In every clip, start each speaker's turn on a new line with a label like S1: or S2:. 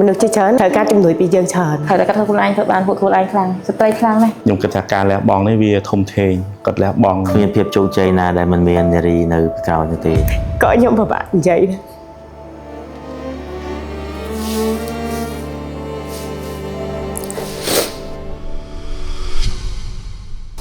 S1: មនុស្សជាច្រើនត្រូវការជំនួយពីយើងច្រើន
S2: ហើយតែគាត់ធ្វើខ្លួនឯងធ្វើបានពួកខ្លួនឯងខ្លាំងស្ត្រីខ្លាំងណាស់
S3: ខ្ញុំគិតថាការលះបង់នេះវាធំធេងគាត់លះបង់
S4: គ្មានភាពជោគជ័យណាដែលមិនមាននារីនៅពីក្រោយនោះទេ
S1: ក៏ខ្ញុំពិបាកនិយាយដែរ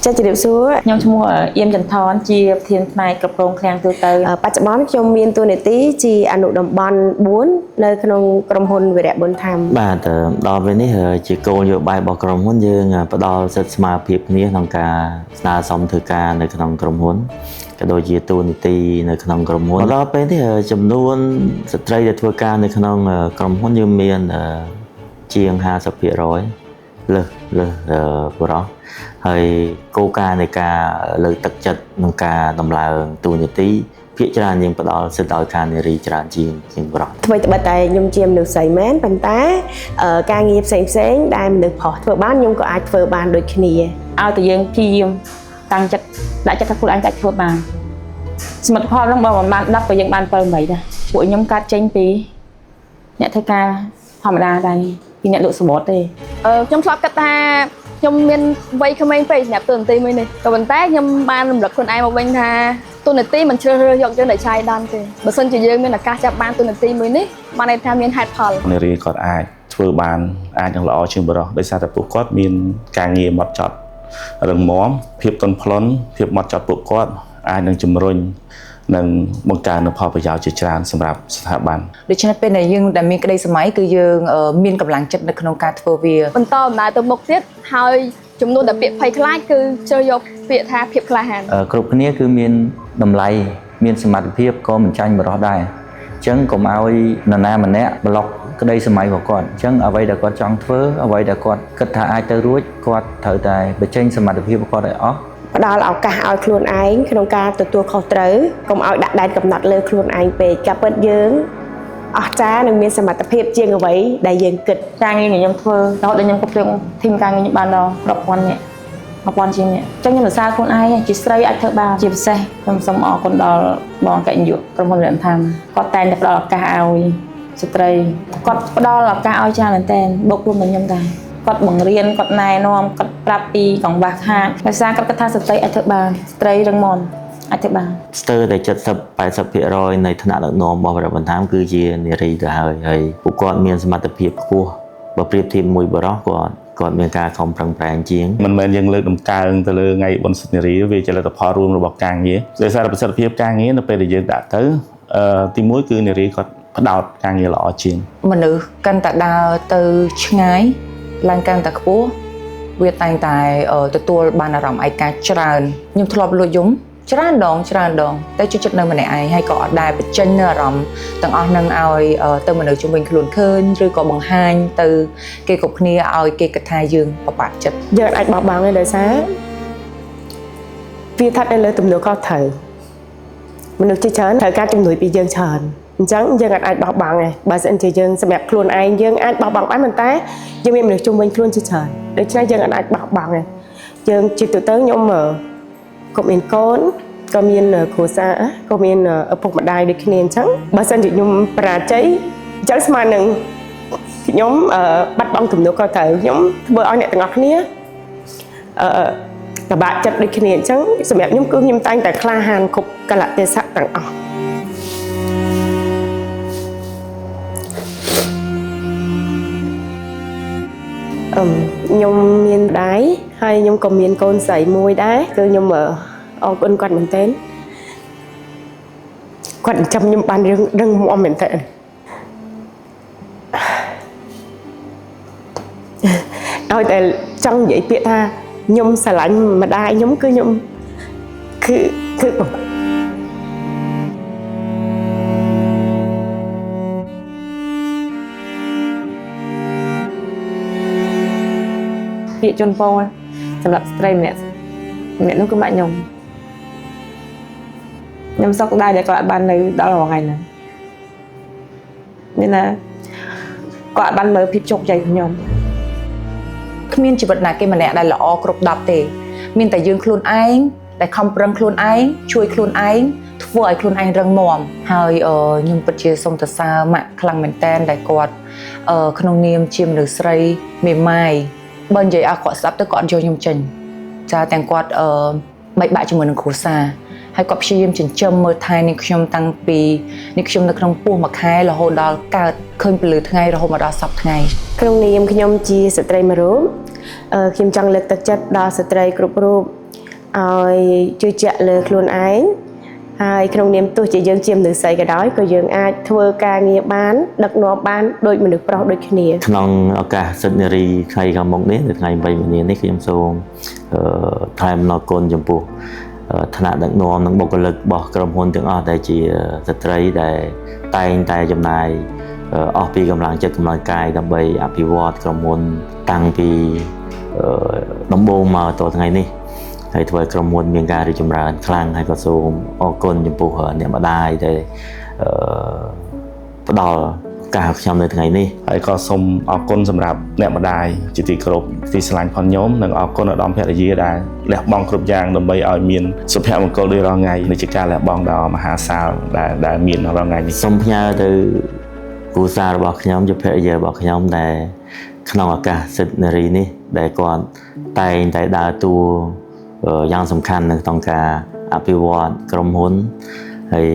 S1: ចាជម្រាបសួរ
S2: ខ្ញុំឈ្មោះអៀមចន្ទថនជាប្រធានផ្នែកគ្រប់គ្រងឃ្លាំងទូទៅ
S1: បច្ចុប្បន្នខ្ញុំមានតួនាទីជាអនុតំបន់4នៅក្នុងក្រុមហ៊ុនវីរៈប៊ុនថាំ
S4: បាទដល់ពេលនេះជាគោលនយោបាយរបស់ក្រុមហ៊ុនយើងផ្ដល់សិទ្ធិស្មើភាពគ្នាក្នុងការស្នើសុំធ្វើការនៅក្នុងក្រុមហ៊ុនក៏ដូចជាតួនាទីនៅក្នុងក្រុមហ៊ុនដល់ពេលនេះចំនួនស្ត្រីដែលធ្វើការនៅក្នុងក្រុមហ៊ុនយើងមានជាង50%លើសលើសបុរសហើយគោលការណ៍នៃការលើកទឹកចិត្តក្នុងការដំឡើងតួនាទីភាគច្រើនយើងផ្ដល់សិទ្ធិឲ្យខាងនារីច្រើនជាងបុរស
S1: អ្វីត្បិតតែខ្ញុំជាមនុស្សស្រីមែនប៉ុន្តែការងារផ្សេងផ្សេងៗដែលមនុស្សប្រុសធ្វើបានខ្ញុំក៏អាចធ្វើបានដូចគ្នា
S2: ឲ្យតែយើងព្យាយាមតាំងចិត្តដាក់ចិត្តថាខ្លួនឯងអាចធ្វើបានសមិទ្ធផលហ្នឹងបើមិនបាន10ក៏យើងបាន7 8ដែរពួកខ្ញុំកាត់ចេញពីអ្នកធ្វើការធម្មតាដែរពីអ្នកលក់សំបុត្រទេ
S5: ខ្ញុំធ្លាប់គិតថាខ្ញុំមានវ័យក្មេងពេកសម្រាប់តួនាទីមួយនេះក៏ប៉ុន្តែខ្ញុំបានរំលឹកខ្លួនឯងមកវិញថាតួនាទីមិនជ្រើសរើសយកយើងដែលឆាយដានទេបើសិនជាយើងមានឱកាសចាប់បានតួនាទីមួយនេះបានន័យថាមានហេតុផល
S3: នារីគាត់អាចធ្វើបានអាចនឹងល្អជាងបុរសដោយសារតែពួកគាត់មានការងារម៉ត់ចត់រឹងមាំភាពទន់ភ្លន់ភាពម៉ត់ចត់ពួកគាត់អាចនឹងជំរុញនិងបង្កើននូវផលប្រយោជន៍ជាច្រើនសម្រាប់ស្ថាប័ន
S6: ដូច្នេះពេលដែលយើងដែលមានក្តីសម័យគឺយើងមានកម្លាំងចិត្តនៅក្នុងការធ្វើវា
S5: បន្តដំណើរទៅមុខទៀតហើយចំនួនដែលពាក្យភ័យខ្លាចគឺជ្រើសយកពាក្យថាភាពក្លាហាន
S7: គ្រប់គ្នាគឺមានតម្លៃមានសមត្ថភាពក៏មិនចាញ់បរិសដែរអញ្ចឹងកុំឲ្យនរណាម្នាក់ប្លុកក្តីសម័យរបស់គាត់អញ្ចឹងអ្វីដែលគាត់ចង់ធ្វើអ្វីដែលគាត់គិតថាអាចទៅរួចគាត់ត្រូវតែបញ្ចេញសមត្ថភាពរបស់គាត់ឲ្យអស់
S1: ផ្ដល់ឱកាសឲ្យខ្លួនឯងក្នុងការទទួលខុសត្រូវកុំឲ្យដាក់ដែនកំណត់លើខ្លួនឯងពេកការពិតយើងអស្ចារ្យនិងមានសមត្ថភាពជាងអ្វីដែលយើងគិត
S2: ការងារដែលខ្ញុំធ្វើរហូតដល់ខ្ញុំគ្រប់គ្រង team ការងារខ្ញុំបានដល់រាប់ពាន់នាក់1000ជាងនាក់អញ្ចឹងខ្ញុំសរសើរខ្លួនឯងជាស្រីអាចធ្វើបានជាពិសេសខ្ញុំសូមអរគុណដល់បងកញ្ញុក្រុមហ៊ុនរតនថាមគាត់តែងតែផ្ដល់ឱកាសឲ្យស្ត្រីគាត់ផ្ដល់ឱកាសឲ្យច្រើនមែនទែនបូករួមនឹងខ្ញុំដែរគាត់បង្រៀនគាត់ណែនាំគាត់ប្រាប់ពីកង្វះខាតដោយសារគាត់គិតថាស្ត្រីអាចធ្វើបានស្ត្រីរឹងមាំអាចធ្វើបាន
S4: ស្ទើរតែ70 80%នៃថ្នាក់ដឹកនាំរបស់រដ្ឋបន្ថែមគឺជានារីទៅហើយហើយពួកគាត់មានសមត្ថភាពខ្ពស់បើប្រៀបធៀបមួយបុរសគាត់គាត់មានការខំប្រឹងប្រែងជាង
S3: មិនមែនយើងលើកដំកើងទៅលើថ្ងៃបុណ្យសិទ្ធិនារីវាជាលទ្ធផលរួមរបស់ការងារដោយសារតែប្រសិទ្ធភាពការងារនៅពេលដែលយើងដាក់ទៅទីមួយគឺនារីគាត់ផ្ដោតការងារល្អជាង
S6: មនុស្សកាន់តែដើរទៅឆ្ងាយឡើងកាន់តែខ្ពស់វាតែងតែទទួលបានអារម្មណ៍ឯកាច្រើនខ្ញុំធ្លាប់លួចយំច្រើនដងច្រើនដងតែជួយចិត្តនៅម្នាក់ឯងហើយក៏អត់ដែលបញ្ចេញនៅអារម្មណ៍ទាំងអស់នឹងឲ្យទៅមនុស្សជុំវិញខ្លួនឃើញឬក៏បង្ហាញទៅគេគ្រប់គ្នាឲ្យគេគិតថាយើងពិបាកចិត្ត
S1: យើងអាចបោះបង់ទេដោយសារវាស្ថិតនៅលើទំនួលខុសត្រូវមនុស្សជាច្រើនត្រូវការជំនួយពីយើងច្រើនអញ្ចឹងយើងអាចបោះបង់ទេបើសិនជាយើងសម្រាប់ខ្លួនឯងយើងអាចបោះបង់បានប៉ុន្តែយើងមានមនុស្សជុំវិញខ្លួនជាច្រើនដូច្នេះយើងអាចបោះបង់ទេយើងជាទូទៅខ្ញុំក៏មានកូនក៏មានគ្រួសារក៏មានឪពុកម្ដាយដូចគ្នាអញ្ចឹងបើសិនជាខ្ញុំបរាជ័យអញ្ចឹងស្មើនឹងខ្ញុំបាត់បង់ទំនួលខុសត្រូវខ្ញុំធ្វើឲ្យអ្នកទាំងអស់គ្នាអឺពិបាកចិត្តដូចគ្នាអញ្ចឹងសម្រាប់ខ្ញុំគឺខ្ញុំតែងតែក្លាហានគ្រប់កលៈទេសៈទាំងអស់ អឹមខ្ញុំមានម្ដាយហើយខ្ញុំក៏មានកូនស្រីមួយដែរគឺខ្ញុំអរគុណគាត់មែនទែនគាត់ចិញ្ចឹមខ្ញុំបានរឿងរឹងមាំមែនទែនឲ្យតែចង់និយាយពាក្យថាខ្ញុំស្រឡាញ់ម្ដាយខ្ញុំគឺខ្ញុំគឺគឺពិបាក
S2: ពាក្យជន់ពោលសម្រាប់ស្ត្រីម្នាក់ម្នាក់នោះគឺម៉ាក់ខ្ញុំខ្ញុំសោកស្ដាយដែលគាត់អត់បាននៅដល់រាល់ថ្ងៃហ្នឹងមានណាគាត់អត់បានមើលភាពជោគជ័យរបស់ខ្ញុំ
S6: គ្មានជីវិតណាគេម្នាក់ដែលល្អគ្រប់10ទេមានតែយើងខ្លួនឯងដែលខំប្រឹងខ្លួនឯងជួយខ្លួនឯង ធ្វើឲ្យខ្លួនឯងរឹងមាំហើយអឺខ្ញុំពិតជាសូមសរសើរម៉ាក់ខ្លាំងមែនទែនដែលគាត់អឺក្នុងនាមជាមនុស្សស្រីមេម៉ាយបើនិយាយឲ្យគាត់ស្ដាប់ទៅគាត់អត់យកខ្ញុំចេញចាទាំងគាត់អឺបែកបាក់ជាមួយនឹងគ្រួសារហើយគាត់ព្យាយាមចិញ្ចឹមមើលថែនាងខ្ញុំតាំងពីនាងខ្ញុំនៅក្នុងពោះមួយខែរហូតដល់កើតឃើញពន្លឺថ្ងៃរហូតមកដល់សប្តាហ៍ថ្ងៃ
S1: ក្នុងនាមខ្ញុំជាស្ត្រីមួយរូបអឺខ្ញុំចង់លើកទឹកចិត្តដល់ស្ត្រីគ្រប់រូបឲ្យជឿជាក់លើខ្លួនឯងហើយក្នុងនាមទោះជាយើងជាមនុស្សស្រីក៏ដោយក៏យើងអាចធ្វើការងារបាន ដឹកនាំបានដូចមនុស្សប្រុសដូចគ្នា
S4: ក្នុងឱកាសសិទ្ធិនារីថ្ងៃខាងមុខនេះនៅថ្ងៃ8មីនានេះខ្ញុំសូមអឺថ្លែងអំណរគុណចំពោះអឺថ្នាក់ដឹកនាំនិងបុគ្គលិករបស់ក្រុមហ៊ុនទាំងអស់ដែលជាស្ត្រីដែលតែងតែចំណាយអឺអស់ពីកម្លាំងចិត្តកម្លាំងកាយដើម្បីអភិវឌ្ឍក្រុមហ៊ុនតាំងពីអឺដំបូងមកដល់ថ្ងៃនេះហើយធ្វើឲ្យក្រុមហ៊ុនមានការរីកចម្រើនខ្លាំងហើយក៏សូមអរគុណចំពោះអ្នកម្ដាយដែលអឺផ្ដល់ឱកាសឲ្យខ្ញុំនៅថ្ងៃនេះ
S3: ហើយក៏សូមអរគុណសម្រាប់អ្នកម្ដាយជាទីគោរពទីស្រឡាញ់ផងខ្ញុំនិងអរគុណឧត្តមភរិយាដែលលះបង់គ្រប់យ៉ាងដើម្បីឲ្យមានសុភមង្គលដូចរាល់ថ្ងៃនេះជាការលះបង់ដ៏មហាសាលដែលដែលមានរាល់ថ្ងៃនេះ
S4: សូមផ្ញើទៅគ្រួសាររបស់ខ្ញុំជាភរិយារបស់ខ្ញុំដែលក្នុងឱកាសសិទ្ធិនារីនេះដែលគាត់តែងតែដើរតួអឺយ៉ាងសំខាន់នៅក្នុងការអភិវឌ្ឍក្រុមហ៊ុនហើយ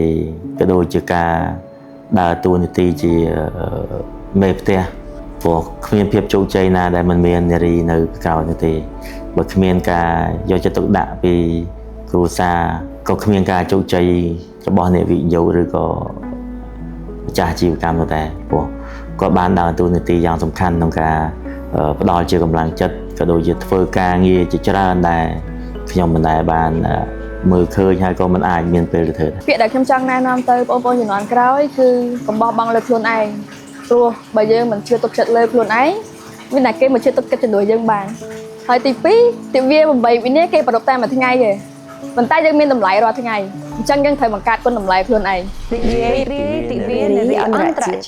S4: ក៏ដូចជាការដើរតួនាទីជាអឺមេផ្ទះព្រោះគ្មានភាពជោគជ័យណាដែលមិនមាននារីនៅក្រោយនោះទេបើគ្មានការយកចិត្តទុកដាក់ពីគ្រួសារក៏គ្មានការជោគជ័យរបស់អ្នកវិនិយោគឬក៏ ម្ចាស់អាជីវកម្មនោះដែរព្រោះគាត់បានដើរតួនាទីយ៉ាងសំខាន់ក្នុងការអឺផ្ដល់ជាកម្លាំងចិត្តក៏ដូចជាធ្វើការងារជាច្រើនដែលខ្ញុំមិនដែលបានអឺមើលឃើញហើយក៏មិនអាចមានពេលទៅធ្វើដែរ
S5: ពាក្យដែលខ្ញុំចង់ណែនាំទៅបងប្អូនជំនាន់ក្រោយគឺកុំបោះបង់លើខ្លួនឯងព្រោះបើយើងមិនជឿទុកចិត្តលើខ្លួនឯងមានតែគេមកជឿទុកចិត្តជំនួយយើងបានហើយទី2ទិវា8វិនាគេប្រារព្ធតែមួយថ្ងៃទេប៉ុន្តែយើងមានតម្លៃរាល់ថ្ងៃអញ្ចឹងយើងត្រូវបង្កើតគុណតម្លៃខ្លួនឯង
S6: រីករាយទិវានារីអន្តរជាតិ។